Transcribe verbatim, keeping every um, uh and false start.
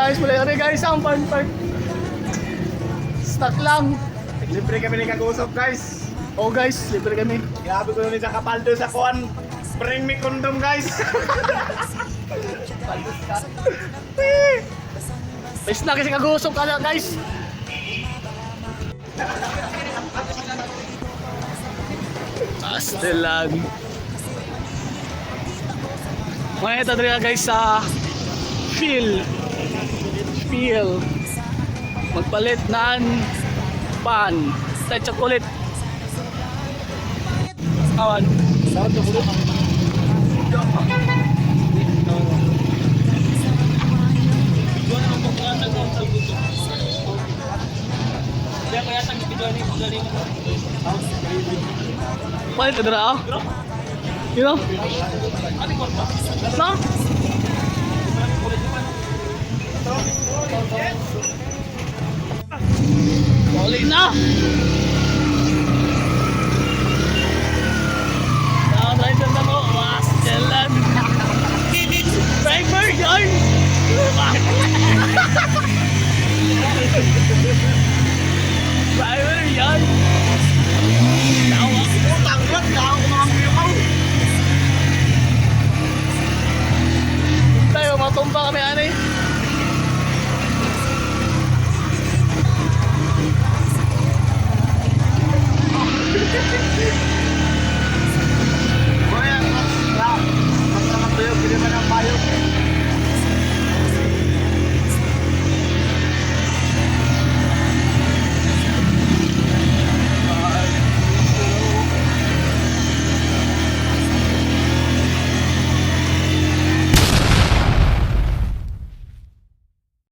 Guys, muli kami guys, ang pan pan. Snack lang. Libre kami ni Kagusok, guys. Oh guys, libre kami. Grabe ko ni sa kapaldo sa kuan. Bring me condom, guys. May snack si Kagusok ka na guys. Pastilan. Mga ito diri guys sa Phil. Phil. Magpalit ng pan. Sa chocolate. Awan. Palit ka dira, oh. You know? No? Uli na! Ang driver na po, mas jalan. Driver yan! Driver yan! Tawa. Putang ina, tao ko mga view ko. Tayo, matumba kami, ani.